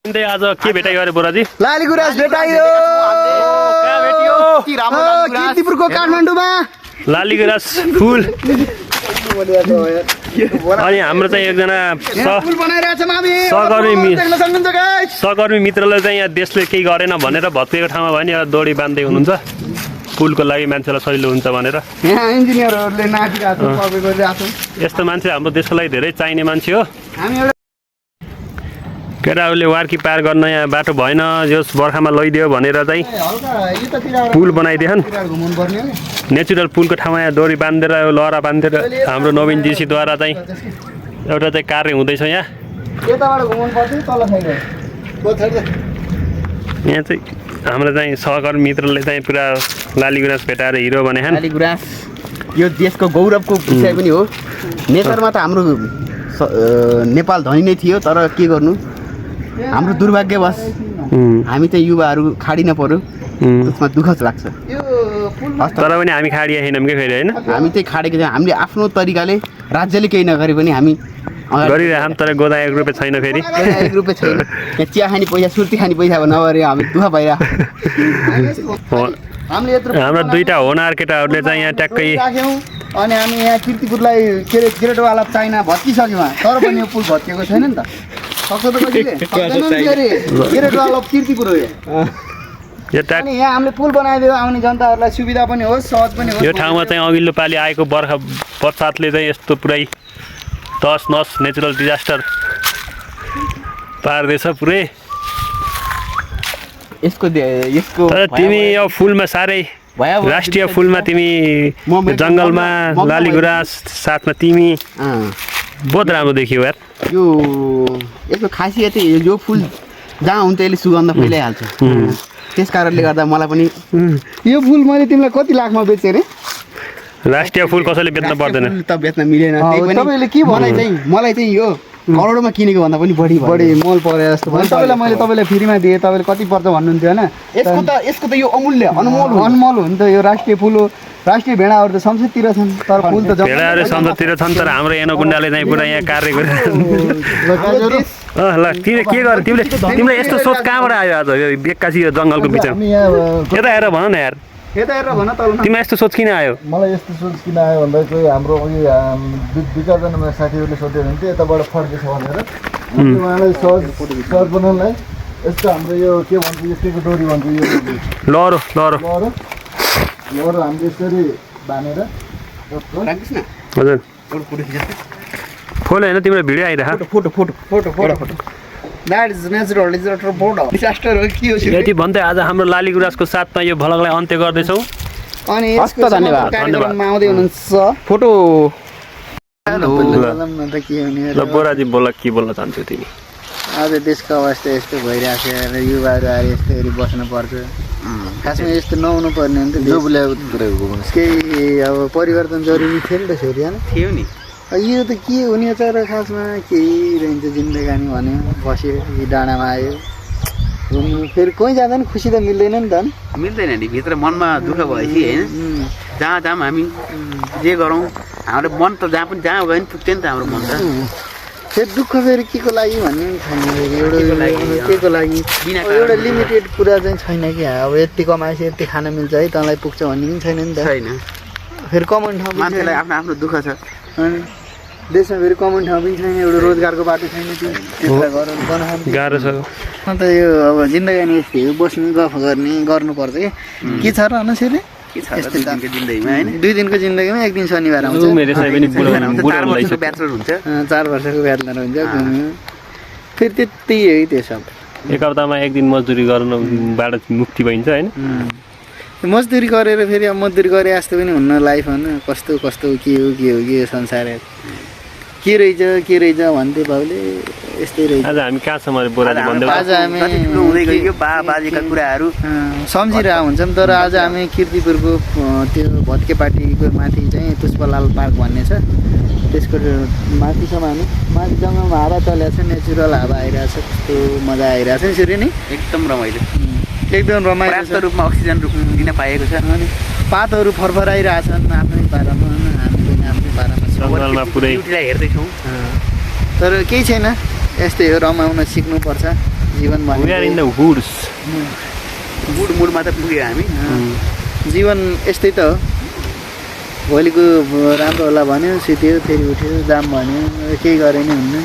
आज के भेटाइ गरे बोराजी? लाली गुराँस भेटाइयो। कहाँ भेटियो? कीर्तिपुरको काठमाडौँमा लाली गुराँस फुल। अनि हाम्रो चाहिँ एकजना फुल बनाइरहेछ मामी। सहकर्मी मित्रले चाहिँ यहाँ देशले केही गरेन भनेर भत्किएको ठाउँमा भयो नि दोडी बाँध्दै हुनुहुन्छ फुलको लागि मान्छेलाई सजिलो हुन्छ भनेर। यहाँ इन्जिनियरहरूले नाचिरहेको छ, सबै गरिरहेको छ। यस्तो मान्छे हाम्रो देशको लागि धेरै चाहिने मान्छे हो। हामी एउटा केटाहरूले वार्की पार गर्न यहाँ बाटो भएन, जस बर्खामा लैदियो भनेर चाहिँ पुल बनाइदिएछन्। नेचुरल पुलको ठाउँमा यहाँ डोरी बाँधेर लहरा बाँधेर हाम्रो नवीनजीसीद्वारा चाहिँ एउटा चाहिँ कार्य हुँदैछ। यहाँ यताबाट घुमाउनु पर्छ तल साइड। यहाँ चाहिँ हाम्रो चाहिँ सहकर्मी मित्रले चाहिँ पुरा लाली गुराँस भेटाएर हिरो भनेछन्। लाली गुराँस यो देशको गौरवको विषय पनि हो। नेचरमा त हाम्रो नेपाल धनी नै थियो, तर के गर्नु हाम्रो दुर्भाग्यवश हामी चाहिँ युवाहरू खाडिन पर्यो। त्यसमा दुःख लाग्छ। तर पनि हामी खाडिया छैनौँ कि फेरि होइन, हामी चाहिँ खाडेको चाहिँ हामीले आफ्नो तरिकाले राज्यले केही नगरे पनि हामी गरिरहेछौँ। तर गोदा 1 रुपियाँ छैन, फेरि 1 रुपियाँ छैन। यहाँ चिया खाने पैसा सुर्ती खाने पैसा नभएर हामी दुःख पाइरहेको। हाम्रो दुईवटा होनार केटाहरूले चाहिँ यहाँ ट्याक्कै अनि हामी यहाँ कीर्तिपुरलाई के अरे ग्रेटवाला चाइना भत्किसक्यौँ, तर पनि यो पुल भत्किएको छैन नि त। सक्छ त कतिले ग्रेटवाला कीर्तिपुर हो अनि यहाँ हामीले पुल बनाइदियो, आउने जनताहरूलाई सुविधा पनि होस्, सहज पनि होस्। यो ठाउँमा चाहिँ अघिल्लो पालि आएको बर्खा पश्चातले चाहिँ यस्तो पुरै तस नस नेचुरल डिजास्टर पार्दैछ पुरै। यसको तर तिमी यो फुलमा साह्रै राष्ट्रिय फुलमा तिमी जङ्गलमा लाली गुराँस साथमा तिमी बहुत राम्रो देखियो यार। यो यसको खासियत यो फुल जहाँ हुन्छ यसले सुगन्ध फैलाइहाल्छ। त्यस कारणले गर्दा मलाई पनि यो फुल मैले तिमीलाई कति लाखमा बेचेँ अरे? राष्ट्रिय फुल कसैले बेच्न पर्दैन त बेच्न मिलेन। तपाईँले के मलाई चाहिँ यो करोडमा किनेको भन्दा पनि बढी मोल परे जस्तो भयो। तपाईँलाई मैले तपाईँलाई फ्रीमा दिएँ, तपाईँले कति पर्छ भन्नुहुन्थ्यो होइन? यसको त यो अमूल्य अनमोल हो नि त। यो राष्ट्रिय फुल हो। राष्ट्रिय भेडाहरू त संसदतिर छन्, तर फुल त भेडाहरू संसदतिर छन्, तर हाम्रो एनो गुन्डाले चाहिँ पुरा यहाँ कार्य गरिरहेको। ल तिमीले के गर, तिमीलाई यस्तो सोच कहाँबाट आयो आज यो बेक्कासी यो जङ्गलको बिचमा? यता हेर भन न यार, यता हेरेर भन तल। तिमीलाई यस्तो सोच किन आयो? मलाई यस्तो सोच किन आयो भन्दा चाहिँ हाम्रो दुई चारजना साथीहरूले सोध्यो भने चाहिँ यताबाट फर्केछ भनेर उहाँलाई सहज बनाउनलाई यस्तो हाम्रो यो के भन्छ यस्तैको डोरी भन्छ यो लहरो हामीले यसरी बाँधेर हजुर फोटो होइन तिम्रो भिडियो आइरहेको। Photo that is natural disaster board disaster हो के हो? यति भन्दै आज हाम्रो लाली गुराँसको साथमा यो भ्लगलाई अन्त्य गर्दैछौँ। अनि यसको धन्यवाद कार्यक्रममा आउँदै हुनुहुन्छ फोटो। ल बोराजी बोल, के बोल्न चाहन्छौ तिमी? आज देशको अवस्था यस्तो भइरहेको छ र युवाहरू आएर यस्तो गरी बस्नुपर्छ। खासमा यस्तो नहुनु पर्ने हो नि त। केही अब परिवर्तन जरुरी थियो नि त फेरि होइन? थियो नि। यो त के हुने छ र खासमा केही रहन्छ जिन्दगानी भन्यो, बस्यो कि डाँडामा आयो घुम्नु, फेरि कहीँ जाँदा नि खुसी त मिल्दैन नि त। मिल्दैन नि, भित्र मनमा दुःख भएपछि होइन। जहाँ जाऊँ हामी जे गरौँ हाम्रो मन त जहाँ गयो नि पुग्थ्यो नि त हाम्रो मन त। फेरि दुःख फेरि के को लागि भन्ने छैन, फेरि के को लागि एउटा लिमिटेड कुरा चाहिँ छैन कि अब यति कमाएपछि यति खान मिल्छ है तँलाई पुग्छ भन्ने पनि छैन नि त। छैन, फेरि कमाउने ठाउँ मान्छेलाई आफ्नो आफ्नो दुःख छ। अनि देशमा फेरि कमाउने ठाउँ पनि छैन, एउटा रोजगारको बाटो छैन, त्यो गाह्रो छ। अन्त यो अब जिन्दगानी यस्तै हो, बस्नु गफ गर्नुपर्छ के छ र अनुसारले यस्तै जिन्दगीमा होइन। 2 दिनको जिन्दगीमा 1 दिन शनिबार आउँछ, 4 वर्षको ब्याचलर हुन्छ, 4 वर्षको ब्याचलर हुन्छ, घुम्यो फेरि त्यति हो त्यो सब। एक हप्तामा 1 दिन मजदुरी गर्नबाट मुक्ति भइन्छ होइन? मजदुरी गरेर फेरि अब मजदुरी गरे जस्तो पनि हुन्न लाइफ होइन। कस्तो के हो संसार के रहेछ भन्थे बाउले, यस्तै रहेछ। आज हामी कहाँसम्म बोराजी भन्दै आज हामी हुँदै गयो बाजेका कुराहरू सम्झिरहेको हुन्छौँ। तर आज हामी कीर्तिपुरको त्यो भत्के पार्टीको माथि चाहिँ पुष्पलाल पार्क भन्ने छ, त्यसको माथिसम्म हामी माथि जङ्गलमा हावा चलेको छ, नेचुरल हावा आइरहेछ, कस्तो मजा आइरहेछ नि फेरि नि। एकदम रमाइलो, एकदम रमाइलो रूपमा अक्सिजन दिन पाएको छ। अनि पातहरू फरफराइरहेछन् आफ्नै पारामा, हामी पनि आफ्नै पारामा जङ्गलमा पुरै हेर्दैछौँ। तर केही छैन, यस्तै हो, रमाउन सिक्नुपर्छ। जीवन वी आर इन भने द वुड्स बुढ मुडमा त पुग्यो हामी जीवन यस्तै त हो भोलिको राम्रो होला भन्यो सुत्यो फेरि उठ्यो जाम भन्यो केही गरे नि हुन्न